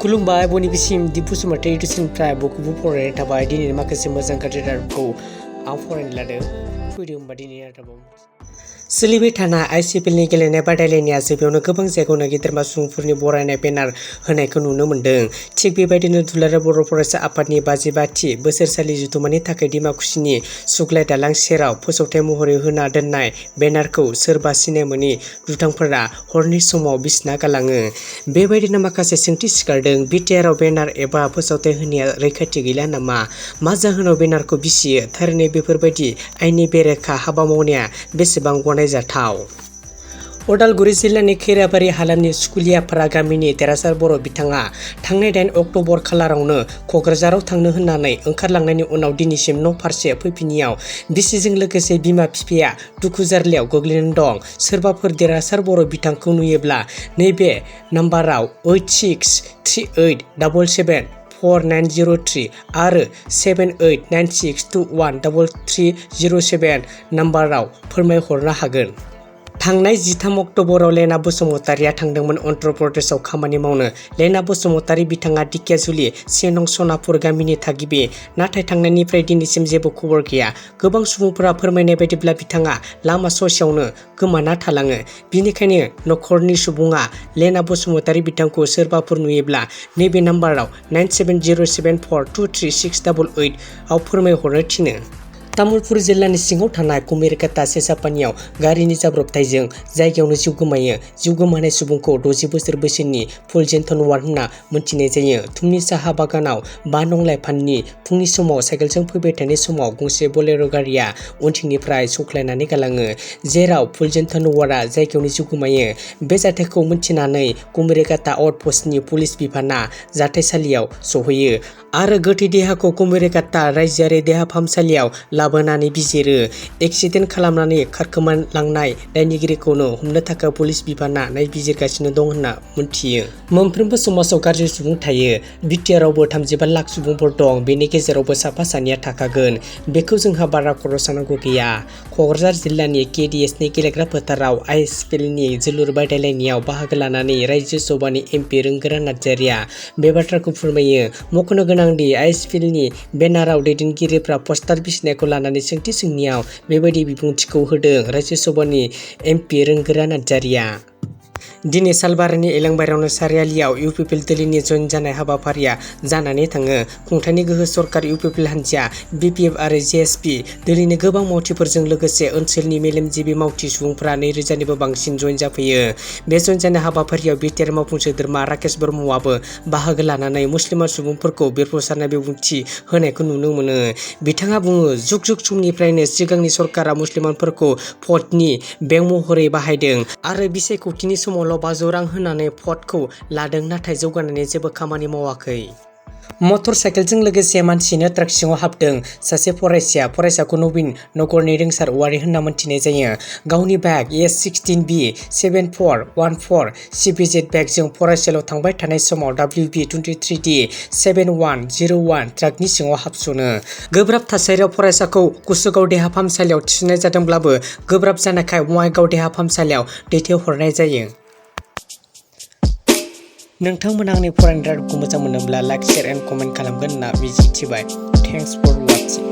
खुलुमबाय बयनिबोसिम दिपु बसुमतारी इडुकेसननिफ्राय बयखौबो फरायनाय थाबाय। दिनै माखासे मोजां गाज्रि रादाबखौ आं फरायनो लादों। फैदो होमबा दिनै रादाबाव सोलिबाय थानाय आइसिएलनि गेलेनाय बादायलायनाया जोबनायावनो गोबां जायगायावनो गेदेरमा सुबुंफोरनि बरायनाय बेनार होनायखौ नुनो मोन्दों। थिग बेबायदिनो दुलाराय बर' फरायसा आफादनि 55थि बोसोरसालि जथुम्मानि थाखाय डिमाकुसिनि सुग्लाय दालां सेराव फोसावथाय महरै होना दोननाय बेनारखौ सोरबा सिनाय मोनि दुथांफोरा हरनि समाव बिसिना गालाङो। बेबायदिनो माखासे सोंथि सिखारदों। बिटिआरआव बेनार एबा फोसावथाय होनाया रैखाथि गैला नामा? मा जाहोनाव बेनारखौ बिसियो? थारैनो बेफोरबायदि आयेननि बेरेखा हाबा मावनाया बेसेबां गनायजाथाव? उदालगुरि जिल्लानि खैराबारि हालामनि सुकुलियापारा गामिनि देरहासार बर' बिथाङा थांनाय 8 अक्ट'बर खालारावनो क'क्राझाराव थांनो होननानै ओंखारलांनायनि उनाव दिनैसिम न' फारसे फैफिनियाव बिसिजों लोगोसे बिमा बिफाया दुखु जार्लायाव गोग्लैनानै दं। सोरबाफोर देरहासार बर' बिथांखौ नुयोब्ला नैबे नाम्बाराव 8638774903 आरो 7896213307 नाम्बाराव फोरमायहरनो हागोन। थांनाय 13 अक्ट'बराव लेना बसुमतारीया थांदोंमोन अन्ध्र प्रदेशआव खामानि मावनो। लेना बसुमतारी बिथाङा दिकेजुलि 1 नं सनापुर गामिनि थागिबि। नाथाय थांनायनिफ्राय दिनैसिम जेबो खबर गैया। गोबां सुबुंफोरा फोरमायनाय बायदिब्ला बिथाङा लामा ससेयावनो गोमाना थालाङो। बिनिखायनो नखरनि सुबुङा लेना बसुमतारी बिथांखौ सोरबाफोर नुयोब्ला नैबे नाम्बाराव 9707423688 आव फोरमायहरनो थिनो। तामुलपुर जिल्लानि सिङाव थानाय कुमेरकाटा सेसापानियाव गारिनि जाब्रबथायजों जायगायावनो जिउ गोमायो। जिउ गोमानाय सुबुंखौ 60 बोसोर बैसोनि फुलजेन तनवार होनना मोनथिनाय जायो। थुमनि साहा बागानाव 5 नं लाइफाननि फुंनि समाव साइकेलजों फैबाय थानाय समाव गंसे बलेर' गारिया उनथिंनिफ्राय सौख्लायनानै गालाङो, जेराव फुलजेन तनवारआ जायगायावनो जिउ गोमायो। बे जाथायखौ मोनथिनानै कुमेरकाटा आउटप'स्टनि पुलिस बिफाना जाथायसालियाव सौहैयो आरो गोथै देहाखौ कुमेरकाटा रायजोआरि देहा फाहामसालियाव लाबोनानै बिजिरो। एक्सिडेन्ट खालामनानै खारखोमालांनाय दायनिगिरिखौनो हमनो थाखाय पुलिस बिफाना नायबिजिरगासिनो दं होनना मोनथियो। मोनफ्रोमबो समाजाव गाज्रि सुबुं थायो। बिटिआरआवबो 35 लाख सुबुंफोर दं। बेनि गेजेरावबो साफा सानैया थाखागोन। बेखौ जोंहा बारा खर' सानांगौ गैया। क'क्राझार जिल्लानि केडिएसनि गेलेग्रा फोथाराव आइएसएलनि जोलुर बादायलायनायाव बाहागो लानानै रायजो सभानि एमपि रोंगोरा नार्जारिया बे बाथ्राखौ फोरमायो। मख'नो गोनांदि आइएसएलनि बेनाराव दैदेनगिरिफ्रा पस्टार बिसिनायखौ लानानै सोंथि सोंनायाव बेबायदि बिबुंथिखौ होदों रायजो सभानि एमपि रोंगोरा नार्जारिया। दिनै सालबारिनि एलेंबारियावनो सारियालियाव इउपिपिएल दोलोनि जइन जानाय हाबाफारिया जानानै थाङो। खुंथायनि गोहो सरकार इउपिपिएल हानजाया बिपिएफ आरो जेएसपि दोलोनि गोबां मावथिफोरजों लोगोसे ओनसोलनि मेलेमजिबि मावथि सुबुंफोरा 2000 निबो बांसिन जइन जाफैयो। बे जइन जानाय हाबाफारियाव बिटिआर मावफुं सोद्रोमा राकेश ब्रह्मआबो बाहागो लानानै मुस्लिम सुबुंफोरखौ बेरफुसारनाय बिबुंथि होनायखौ नुनो मोनो। बिथाङा बुङो, जुग जुग समनिफ्रायनो सिगांनि सरकारा मुसलमानफोरखौ भटनि बेंक महरै बाहायदों आरो बिसायख'थिनि समावल' 500 रां होनानै भटखौ लादों, नाथाय जौगानायनि जेबो खामानि मावाखै। मटर साइकेलजों लोगोसे मानसिनो ट्राक सिङाव हाबदों सासे फरायसाखौ नवीन नगरनि रिंसार औवारी होनना मोनथिनाय जायो। गावनि बाइक ES16B7414 CBZ बाइकजों फरायसालियाव थांबाय थानाय समाव WB23D7101 ट्राकनि सिङाव हाबस'नो। गोब्राब थासारियाव फरायसाखौ कुसुगाव देहा फाहामसालियाव थिसननाय जादोंब्लाबो गोब्राब जानायखाय बङाइगाव देहा फाहामसालियाव दैथायहरनाय जायो। नोंथांमोना आंनि फरायनाय रादाबखौ मोजां मोनोब्ला लाइक, शेयार एन्ड कमेन्ट खालामगोन होनना मिजिंथिबाय। Thanks four वाचिं।